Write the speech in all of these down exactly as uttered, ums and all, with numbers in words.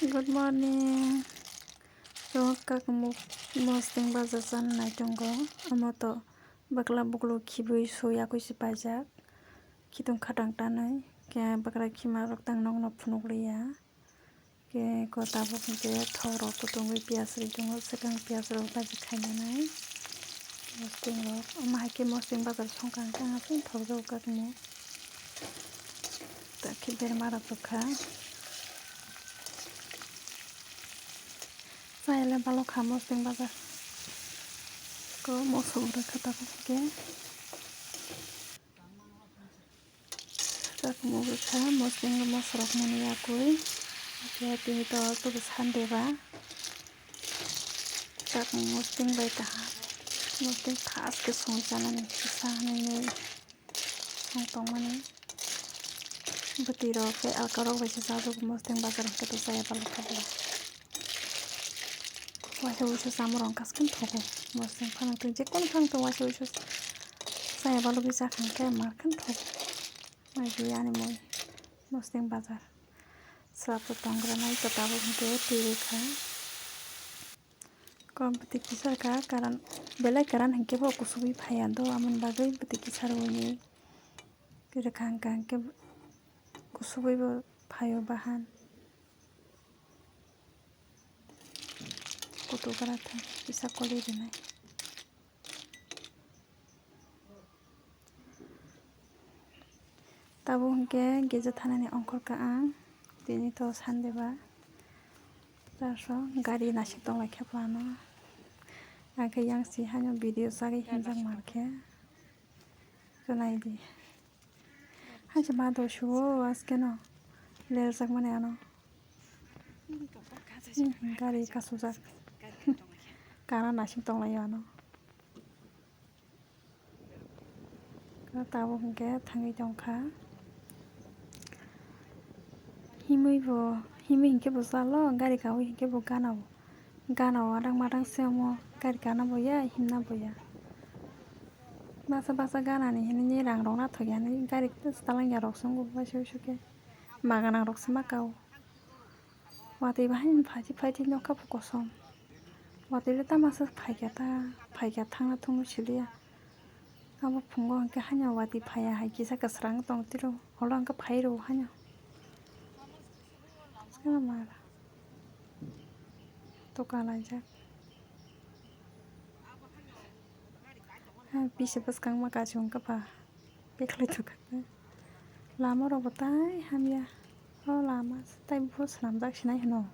Good morning. Tok kak mo-, mosdeng bazar chan nai tongo. Omo to bakla buklo khibui sui yakui se paijak. Khitung khatang tanai. Khe bakla khima rok tang nokno phunuk liya. Khe ko tabuk hwnkhe thok rok kutung bai piyas ri tongo. Swkang piyas rok baji khainanai. Mosdeng rok. Omo hai khe mosdeng bazar songkang khe ang aswk thok jago kak mo. Ta khe berma rok rwkha. Chayale balok kha mosdeng bazar. Ko moso rwkha tabuk hwnkhe. Chakmung rwkha mosdeng moso rok mani yakui. Khe tini to tubui Sunday ba. Chakmung mosdeng bai kaham. Mosdeng fast khe song chanani kisa hinwi. Song tongmani bwtwi rok tei alka rok bai se chajago mosdeng bazar hwnkhe to chaya balok kha bo. Waisa wuisu chamung rok wngkha se khe thogo mosdeng phano tei jekunu phano tong waisa wuisu chaya balogwi chakha hwnkhe mar khe thogo. Naidi ani mui mosdeng bazar swrapsa tong granai kwtal hwnkhe twi rwkha. Kom bwtwi kisar kha karan belai karan hinkhe bo kusubui phaiya do, amoni bagwi bwtwi kisar uni rwkha hwnkha hinkhe kusubui bo phaio bahan. Kutu gra thang kisa koli rwnai. Tabuk hwnkhe gija thanani ongkhorkha ang, tini to Sunday ba. Taso gari nasik tonglaikha bo ano. Ang khe yang si haino video chagwi hinjak mankhe. Khe naidi. Haise ma do suo askeno. Lerjak mani ano. Gari kasujak. Kana nasik tonglaio ano. Tabuk hwnkhe thangwi tongkha. Himwi bo, himwi hinkhe bo chalo, gari kawi hinkhe bo gana o. Gana o adang madang se omo, gari kana bo ya, himna bo ya. Basa basa gana ni hinwi rang rok nathok ya hinwi gari kwtalangya rok se wngo waisa wuisu khe. Ma gana rok se ma kao. Watwi bahai ni phaidi phaidi nokha bo kosom. Watwi le tamo se phaikha ta, phaikha thangna thungwi siliya. Abo phungo hwnkhe haino watwi phaiya hai kisa kwsrang tong tiro, holo hwnkhe phai rwo haino. Swkang mara. Toka laijak. Ha, pisa bwskang ma kachung kha pha. Beklai thukha. Lama rok bo tai hamya. O lama tai bo swnamjak sinai hwno.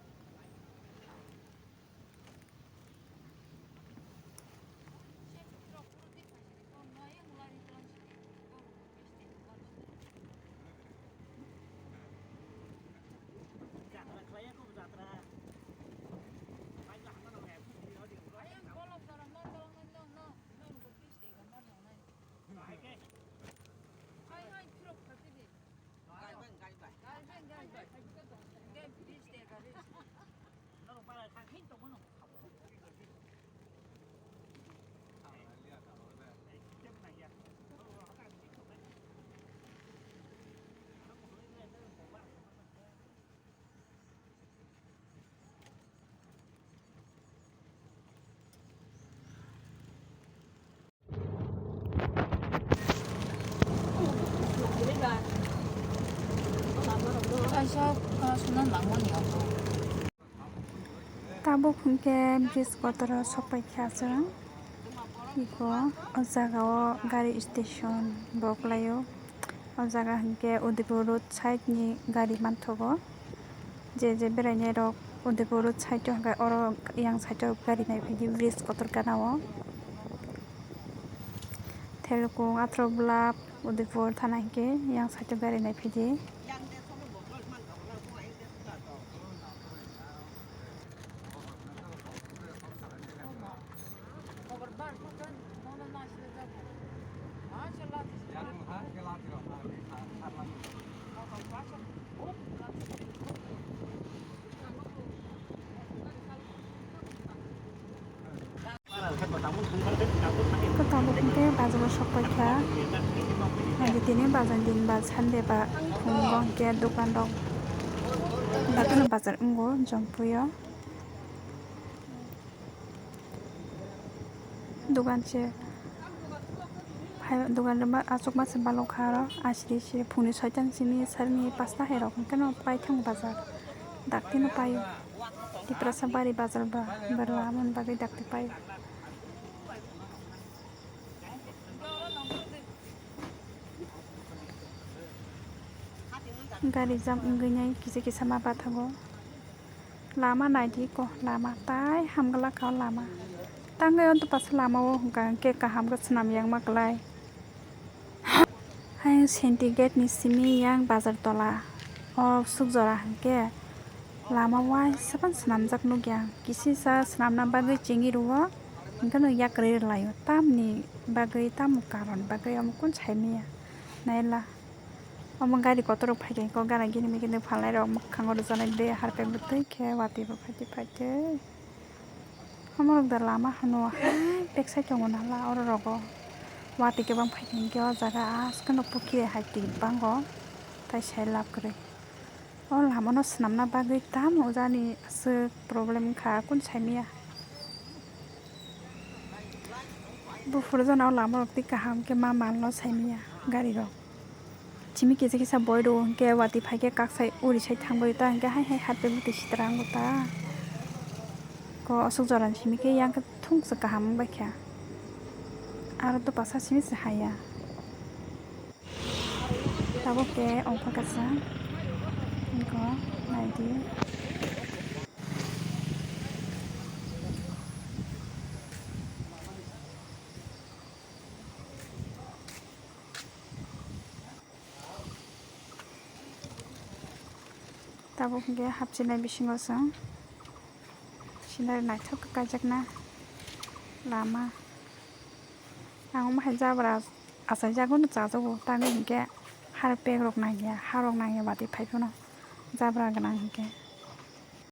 Tabuk hwnkhe bridge kotor o sokpai kha chwng. Iko o jaga o gari station bo kwlai o. O jaga hwnkhe Udaipur road side ni gari manthogo. Je je berainai rok Udaipur road side o hwnkhe oro yang side o gari naiphai di bridge kotor gana o. Thelkung Athro Block Udaipur thana hwnkhe yang side o gari naiphai di. Tabuk hwnkhe bazar o sokpai kha. Tini bazar din ba Sunday ba phungo hwnkhe dokan rok Jotono bazar wngo Jompuio. Dogan se phai, dogan rwma achukma se balok kha aro asri se phungni soitang simi sarni pasta hai rok hwnkhe no paithang bazar daktino paio. Tiprasa bari bazar ba berla aboni bagwi dakti paio. Gari jam wngwi nai kisa kisa ma pathago. Lama naidi ko, lama tai hamgwlak kha o lama. Tangwi o dopasa lama o hwnkha hwnkhe kaham khe swnam yang ma kwlai. Hayung Senti gate ni simi yang bazar tola o suk jora hwnkhe lama waisa phano swnamjak nukya. Kisisa swnamna bagwi chengwi rwo hwnkhe no yakrwi rwlaio. Tamni bagwi, tamo karon bagwi omo kun saimanya naila. Omo gari kotor rok phaikha hwnkhe o gana gini migini phalnai rok mwkhango rwjaknai de harpek bwtwi khe watwi bo phaitwi phaitwi. Omo rok da lama hwnwi hai bek side tongo nala oro rogo watwi khe bang phaikha hwnkhe o jaga askeno pukhiri hai twi bango tai sai lab kwrwi. O lama no swnamna bagwi tamo jani aswk problem wngkha kun saimanya. Buphuru jana o lama rok twi kaham khe ma mal no saimanya gari rok. Simi kisa kisa boi rw hwnkhe watwi phaikhe kak sai uri sai thangbai ta hwnkhe hai hai harpek bwtwi sitra wngo ta. Ko aswk jora ni simi khe yang khe thung se kaham wngbai kha. Aro dopasa simi se haya. Tabuk khe ongkha kaisa. Eko naidi. Tabuk hwnkhe hapchinai bisingo chwng scenery naithok khe kaijakna lama. Ang omo hai jabra achaijagwno chajago, tamni hwnkhe harpek rok nangya, harok nangya watwi phai phano jabra gwnang hwnkhe.